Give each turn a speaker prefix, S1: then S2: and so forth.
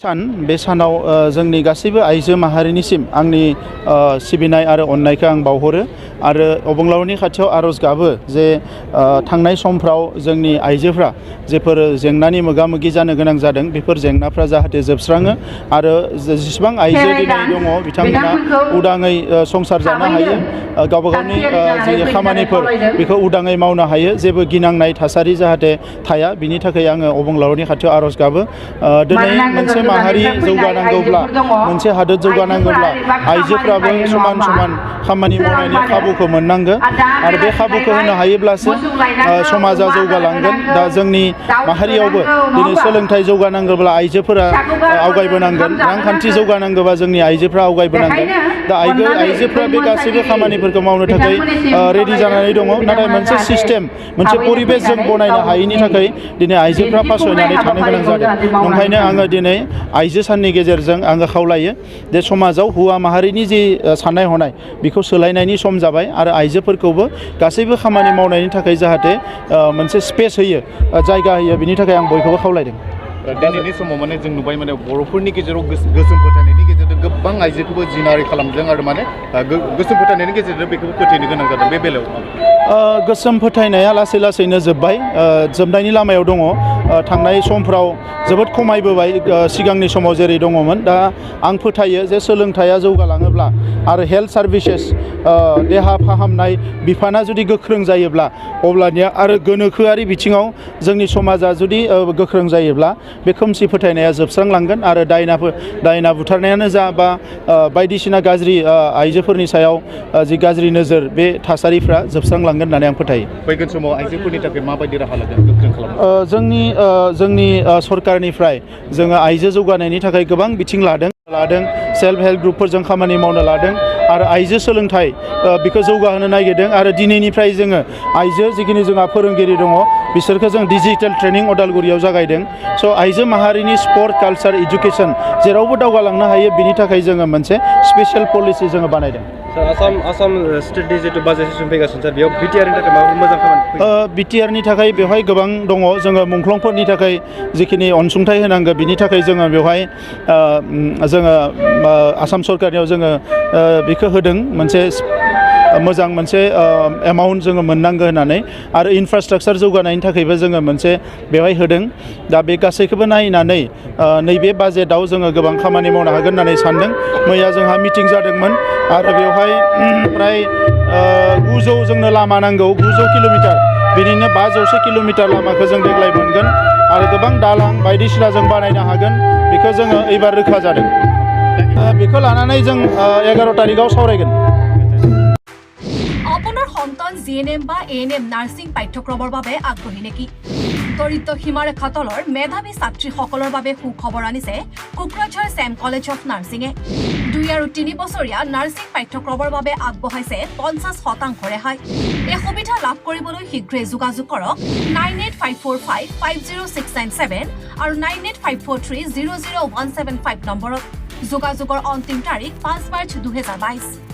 S1: सान बे सानाव जोंनि गासैबो आइजो माहारिनिसिम आंनि सिबिनाय आरो अननायखौ आं बावहरो आरो अबंलावरिनि खाथियाव आरज गाबो जे थांनाय समफ्राव जोंनि आइजोफ्रा जेफोर जेंनानि मोगा मोगि जानो गोनां जादों बेफोर जेंनाफ्रा जाहाथे जोबस्राङो आरो जेसेबां आइजो दिनै दङ बिथांमोना उदाङै संसार जानो हायो गावबा गावनि जि खामानिफोर बेखौ उदाङै मावनो हायो जेबो गिनांनाय थासारि जाहाथे थाया बिनि थाखाय आङो अबंलावरिनि खाथियाव आरज गाबो दिनै मोनसे माहारि जौगानांगौब्ला मोनसे हादोर जौगानांगौब्ला आइजोफ्राबो समान समान खामानि मावनायनि खाबुखौ मोननांगोन आरो बे खाबुखौ होनो हायोब्लासो समाजा जौगालांगोन दा जोंनि माहारियावबो दिनै सोलोंथाइ जौगानांगौब्ला आइजोफोरा आवगायबोनांगोन रांखान्थि जौगानांगौबा जोंनि आइजोफ्रा आवगायबोनांगोन दा आइजोफ्रा बे गासैबो खामानिफोरखौ मावनो थाखाय रेडि जानानै दङ नाथाय मोनसे सिस्टेम मोनसे परिबेस जों बनायनो हायैनि थाखाय दिनै आइजोफ्रा फासयनानै थानो गोनां जादों ओंखायनो आङो दिनै आइजो साननि गेजेरजों आङो खावलायो जे समाजाव हौवा माहारिनि जि साननाय हनाय बेखौ सोलायनायनि सम जाबाय आरो आइजोफोरखौबो गासैबो खामानि मावनायनि थाखाय जाहाथे मोनसे स्पेस होयो जायगा होयो बिनि थाखाय आं बयखौबो खावलायदों
S2: दिनैनि समाव माने जों नुबाय माने बर'फोरनि गेजेराव गोसोम फोथायनायनि गेजेरजों गोबां आइजोखौबो जिनाहारि खालामदों आरो माने गोसोम फोथायनायनि गेजेरजों बेखौबो फोथायनो गोनां जादों बे बेलायाव
S1: गोसोम फोथायनाया लासै लासैनो जोबनायनि लामायाव दङ थांनाय समफ्राव जोबोद खमायबोबाय सिगांनि समाव जेरै दङमोन दा आं फोथायो जे सोलोंथाइया जौगालाङोब्ला आरो हेल्थ सार्भिसेस देहा फाहामनाय बिफाना जुदि गोख्रों जायोब्ला अब्लानिया आरो गोनोखोआरि बिथिङाव जोंनि समाजा जुदि गोख्रों जायोब्ला बे खोमसि फोथायनाया जोबस्रांलांगोन आरो दायना बुथारनायानो जा बा बायदिसिना गाज्रि आइजोफोरनि सायाव जि गाज्रि नोजोर बे थासारिफ्रा जोबस्रांलांगोन होननानै आं फोथायो
S2: फैगोन समाव आइजोफोरनि थाखाय माबायदि राहा लागोन गोख्रों खालामनो
S1: जोंनि सरकारनिफ्राय जोङो आइजो जौगानायनि थाखाय गोबां बिथिं लादों सेल्फ हेल्प ग्रुपफोरजों खामानि मावनो लादों आरो आइजो सोलोंथाइ बेखौ जौगाहोनो नागिरदों आरो दिनैनिफ्राय जोङो आइजो जिखिनि जोंहा फोरोंगिरि दङ बिसोरखौ जों डिजिटेल ट्रेनिं अदालगुरियाव जागायदों स' आइजो माहारिनि स्पर्ट कालचार इडुकेसन जेरावबो दावगालांनो हायो बिनि थाखाय जोङो मोनसे स्पेशेल पलिसि जोङो बानायदों
S3: आसाम स्टेटनि जितु बाजेट सेसन फैगासिनो सार बेयाव BTR नि थाखाय माबाफोर मोजां खामानि
S1: BTR नि थाखाय बेवहाय गोबां दङ जोङो मुंख्लंफोरनि थाखाय जिखिनि अनसुंथाइ होनांगौ बिनि थाखाय जोङो बेवहाय जोङो आसाम सरकारनियाव जोङो बेखौ होदों मोनसे मोजां मोनसे एमाउन्ट जोङो मोननांगौ होननानै आरो इनफ्रास्ट्राक्चार जौगानायनि थाखायबो जोङो मोनसे बेवहाय होदों दा बे गासैखौबो नायनानै नैबे बाजेटआव जोङो गोबां खामानि मावनो हागोन होननानै सानदों मैया जोंहा मिटिं जादोंमोन आरो बेवहाय प्राय 900 जोंनो लामा नांगौ 900 किल'मिटार बिनिनो 500 किल'मिटार लामाखौ जों देग्लाय मोनगोन आरो गोबां दालां बायदिसिना जों बानायनो हागोन बेखौ जोङो एबार रोखा जादों बेखौ लानानै जों 11 तारिखआव सावरायगोन
S4: আপোনাৰ সন্তান CEM বা NBNN নাৰ্ছিং পাঠ্যক্ৰমৰ বাবে আগ্ৰহী নেকি দৰিদ্ৰ সীমাৰেখা তলৰ মেধাৱী ছাত্ৰীসকলৰ বাবে সুখবৰ আনিছে কোকৰাঝাৰ CEM কলেজ অফ নাৰ্ছিঙে 2 আৰু 3 বছৰীয়া নাৰ্ছিং পাঠ্যক্ৰমৰ বাবে আগবঢ়াইছে 50% ৰেহাই এই সুবিধা লাভ কৰিবলৈ শীঘ্ৰেই যোগাযোগ কৰক 9854550697 আৰু 9854300175 নম্বৰত যোগাযোগৰ অন্তিম তাৰিখ 5 মাৰ্চ 2022